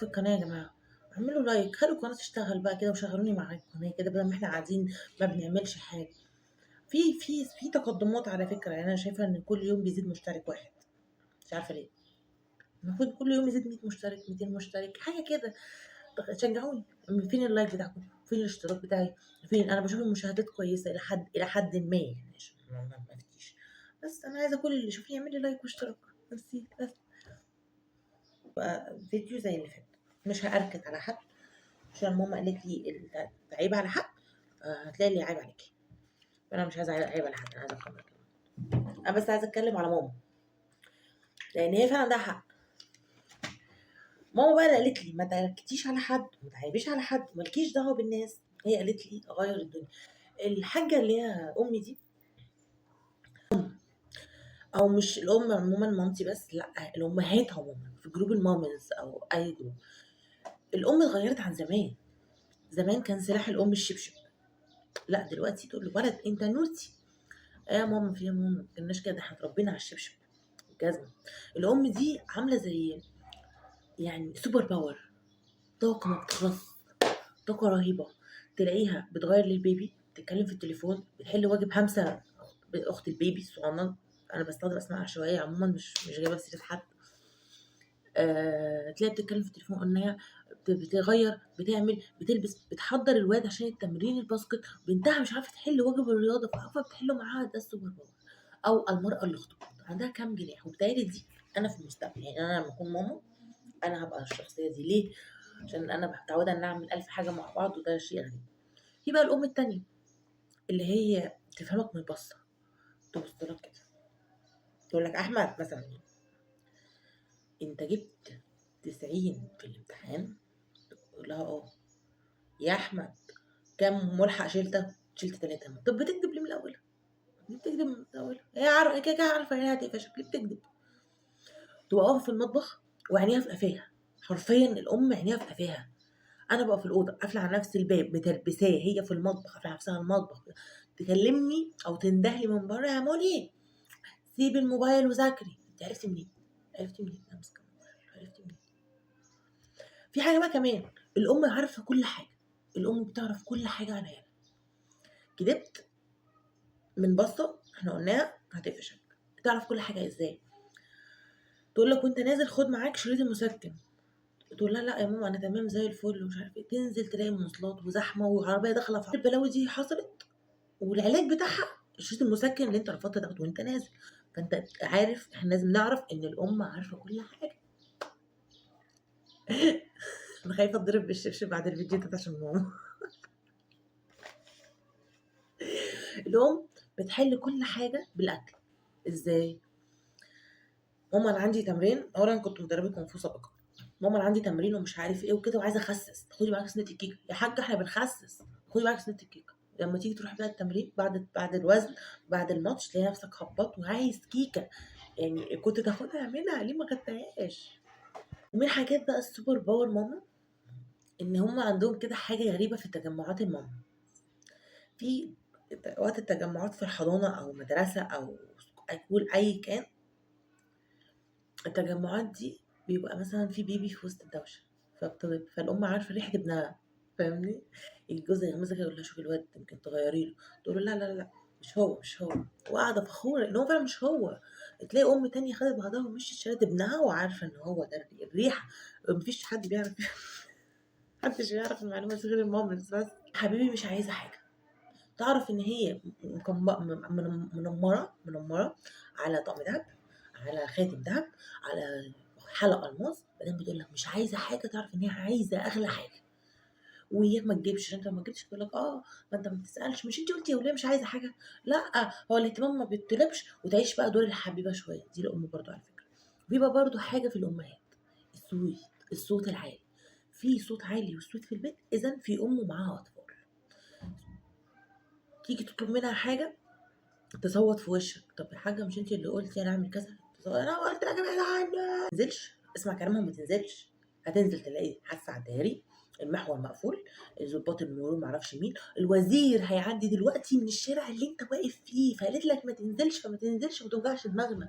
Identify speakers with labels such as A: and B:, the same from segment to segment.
A: في القناة يا جماعة، اعملوا like، خلوا القناة تشتغل بقى كده وشغلوني مع القناة كده بدل ما إحنا قاعدين ما بنعملش حاجة. في تقدمات على فكرة، يعني أنا شايفة إن كل يوم بيزيد مشترك واحد، مش عارفة ليه. المفروض كل يوم يزيد 100 مشترك، 200 مشترك، حاجة كده. طب شجعوني، فين ال like بتاعكم؟ فين الاشتراك بتاعي؟ فين؟ أنا باشوف المشاهدات كويسة إلى حد ما يعني عشان ما أفتيش، بس أنا عايزة كل اللي يشوفني يعمل لي like واشتراك، ميرسي بس. بقى فيديو زي اللي فات، مش هأركن على حد عشان ماما قالت لي التعيب على حد هتلاقي اللي يعيب عليكِ، فأنا مش عايزة أعيب على حد، أنا عايزة أتكلم. أنا بس عايزة أتكلم على ماما، لأن هي فعلًا عندها حق. ماما بقى اللي قالت لي ما تركتيش على حد، وما تعيبيش على حد، وما لكيش دعوة بالناس، هي قالت لي غيّر الدنيا. الحاجة اللي هي أمي دي أو مش الأم عمومًا مامتي بس، لأ، الأمهات عمومًا في group ال moms أو أي group. الأم اتغيّرت عن زمان، زمان كان سلاح الأم الشبشب، لأ دلوقتي تقول للولد أنت naughty. إيه يا ماما في إيه يا ماما؟ ما كناش كده، ده إحنا اتربينا على الشبشب والجزمة. الأم دي عاملة زي يعني super power، طاقة ما بتخلصش، طاقة رهيبة، تلاقيها بتغيّر لل baby، بتتكلم في التليفون، بتحل واجب همسة أخت ال baby الصغنن، أنا باستخدم أسماء عشوائية عمومًا مش جايبة سيرة حد. تلاقيها بتتكلم في التليفون إن هي بتغيّر، بتعمل، بتلبس، بتحضّر الواد عشان التمرين ال basket، بنتها مش عارفة تحل واجب الرياضة فواقفة بتحله معاها، ده ال super power أو المرأة الأخطبوط، عندها كام جناح، وبيتهيأ لي دي أنا في المستقبل، يعني أنا لمّا أكون ماما أنا هابقى الشخصية دي، ليه؟ عشان أنا متعودة إن أعمل 1000 حاجة مع بعض وده شيء غريب. في بقى الأم التانية اللي هي تفهمك من البصة، تبص لك كده، تقول لك أحمد مثلًا أنت جبت 90 في الامتحان؟ تقول لها آه. يا أحمد كام ملحق شِلت؟ شِلت 3. طب بتكدب ليه من الأول؟ ليه بتكدب من الأول؟ هي كده كده عارفة إن هي هتقفشك، ليه بتكدب؟ تبقى واقفة في المطبخ وعينيها في قفاها، حرفيًا الأم عينيها في قفاها. أنا بابقى في الأوضة قافلة على نفسي الباب متربساه، هي في المطبخ قافلة على نفسها المطبخ، تكلمني أو تنده لي من برّه يا مولي سيبي الموبايل وذاكري. أنتِ عرفتِ منين؟ عرفتِ منين؟ أنا ماسكة الموبايل، عرفتِ منين؟ في حاجة بقى كمان، الأم عارفة كل حاجة، الأم بتعرف كل حاجة عن عيالها. كدبت من بصة إحنا قلناها هتقفشك، تعرف كل حاجة إزاي؟ تقول لك وأنت نازل خد معاك شريط المسكن، تقول لها لأ يا ماما أنا تمام زي الفل ومش عارف إيه، تنزل تلاقي مواصلات وزحمة وعربية داخلة في البلاوي دي حصلت والعلاج بتاعها شريط المسكن اللي أنت رفضت تاخده وأنت نازل، فأنت عارف إحنا لازم نعرف إن الأم عارفة كل حاجة. أنا خايفة أتضرب بالشبشب بعد الفيديو ده عشان ماما. الأم بتحل كل حاجة بالأكل، إزاي؟ ماما أنا عندي تمرين، أولاً كنت مدربة كونغ فو سابقًا، ماما أنا عندي تمرين ومش عارف إيه وكده وعايزة أخسس، خدي معاكِ صينية الكيكة، يا حاجة إحنا بنخسس، خدي معاكِ صينية الكيكة. لما تيجي تروح بقى التمرين بعد الوزن بعد الماتش تلاقي نفسك هبطت وعايز كيكة، يعني كنت تاخدها منها ليه ما خدتهاش؟ ومن حاجات بقى ال super power ماما إن هم عندهم كده حاجة غريبة في تجمعات الماما. في وقت التجمعات في الحضانة أو مدرسة أو school أي كان، التجمعات دي بيبقى مثلا في baby في وسط الدوشة، فالأم عارفة ريحة ابنها، فاهمني؟ الجوز يغمزها كده يقول لها شوفي الواد يمكن تغيري له، تقول له لا لا لا مش هو مش هو، وقاعدة فخورة إن هو فعلا مش هو. تلاقي أم تانية خدت بعضها ومشيت شالت ابنها وعارفة إن هو ده الريحة، مفيش حد بيعرف محدش بيعرف المعلومة دي غير الماما بس. حبيبي مش عايزة حاجة، تعرف إن هي منمرة على طقم دهب، على خاتم دهب، على حلقة ألماس، بعدين بتقول لك مش عايزة حاجة، تعرف إن هي عايزة أغلى حاجة، وإياك ما تجيبش، عشان أنت ما تجيبش تقول لك ما أنت ما بتسألش، مش أنت قلتي يا ولية مش عايزة حاجة؟ لأ، هو الاهتمام ما بيطلبش، وتعيش بقى دور الحبيبة شوية، دي الأم برضو على فكرة. بيبقى برضو حاجة في الأمهات، الصوت العالي، في صوت عالي وصوت في البيت، إذن في أم ومعاها أطفال. تيجي تطلب منها حاجة تصوت في وشك، طب يا حاجة مش أنت اللي قلتي أنا أعمل كذا؟ تصوت، أنا قلت لك ابعد عني. ما تنزلش، اسمع كلامها وما تنزلش، هتنزل تلاقي حادثة على الدائري، المحور مقفول، ظباط المرور معرفش مين، الوزير هيعدي دلوقتي من الشارع اللي انت واقف فيه فقالت لك ما تنزلش، فما تنزلش وما توجعش دماغنا.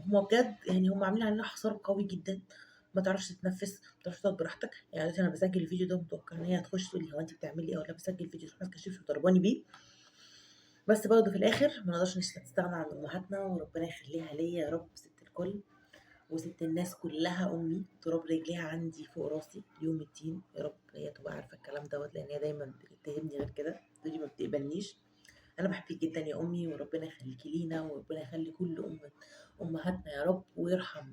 A: هُم بجد يعني هُم عاملين علينا حصار قوي جدًا، ما تعرفش تتنفس، ما تعرفش تقعد براحتك. يعني دلوقتي أنا باسجل الفيديو ده ومتوقعة إن هي هتخش تقول لي: "هو أنتِ بتعملي إيه؟" أقول لها باسجل فيديو عشان ماسكة الشبشب وضرباني بيه. بس برضه في الآخر ما نقدرش نستغنى عن أمهاتنا، وربنا يخليها ليّا يا رب ست الكل وست الناس كلها أمي، تراب رجليها عندي فوق راسي ليوم الدين، يا رب هي تبقى عارفة الكلام دوّة، لإن هي دايمًا بتتهمني غير كده، تقول لي ما بتقبلنيش. أنا باحبِك جدًا يا أمي، وربنا يخليكِ لينا، وربنا يخلي كل أمهاتنا يا رب، ويرحم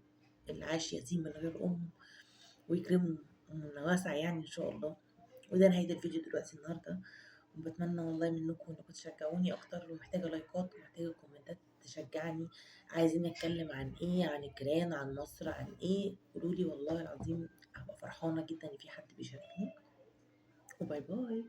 A: اللي عاش يتيم من غير أم، ويكرمه من واسع يعني إن شاء الله. وده نهاية الفيديو دلوقتي النهارده، وباتمنى والله منكم إنكم تشجعوني أكتر، ومحتاجة لايكات ومحتاجة كومنتات تشجعني، عايزين نتكلم عن إيه، عن الجيران، عن مصر، عن إيه، قولوا لي والله العظيم هابقى فرحانة جدًا إن في حد بيشاركني. و bye bye.